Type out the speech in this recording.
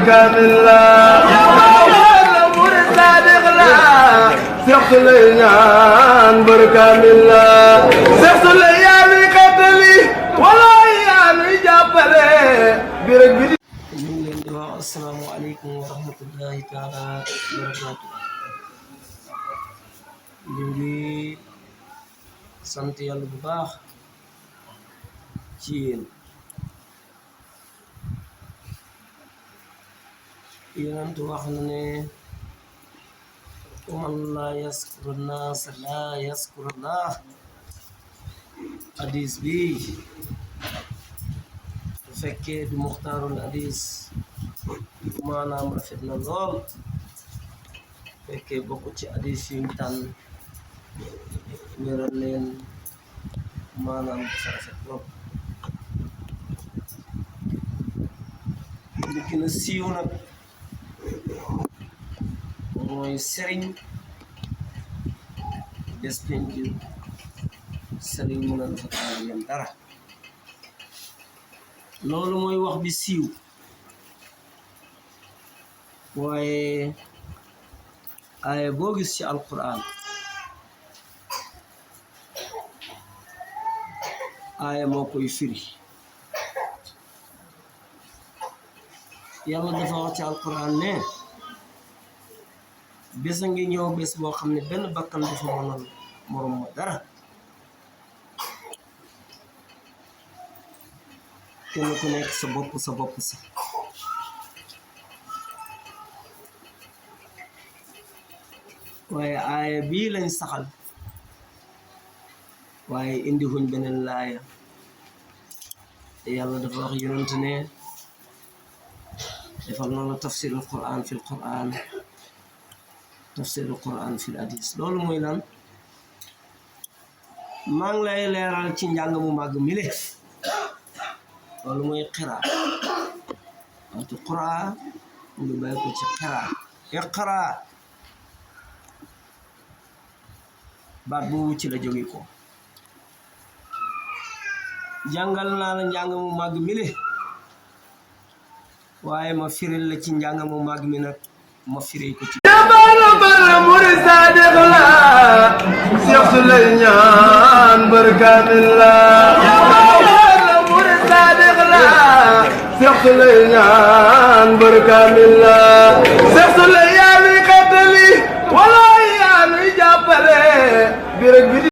بركامل murid sadiq la Cheikh Souleymane barkamil la Cheikh Souleymane xetali wala yaa nuy jàppale bi rek bi ñu ngi leen di wax assalaamu aleykum wa rahmatullahi taala wa barakaatu. ñu ngi sant yàlla bu baax ci yéen yonent wax na ne man laa yaskuru naas laa yaskuru llah. hadis bi bu fekkee du muxtaarul hadis maanaam rafet na lool fekkee bokk ci hadis yuñ tànn wéral leen maanaam dafa rafet lool. li gën a siiw nag mooy sëriñ des penc sëriñ mën a dafa taal leen dara loolu mooy wax bi siiw waaye aaya boo gis ci alquran aaya moo koy firi. yàlla dafa wax ci alquran ne bés a ngi ñëw bés boo xam ne benn bakkan dafa mënal morom ma dara kenn ku nekk sa bopp sa waaye aaya bii lañ saxal waaye indi huñ beneen laaya yàlla dafa wax yonent ne defal noonu tafsirul quran fil quran tafsirul quran fil hadis. loolu mooy lan maa ngi lay leeral ci njàng mu màgg mi le loolu mooy qiraa waatu quraa mu ngi bàyyi ko ci qiraa iqra baat boobu ci la jóge ko jàngal naa la njàng mu màgg mi le waaye ma firil la ci njàng mu màgg mi nag ma firil ko ci murid sadiq la Cheikh Souleymane barkamil la murid sadiq la Cheikh Souleymane barkamil la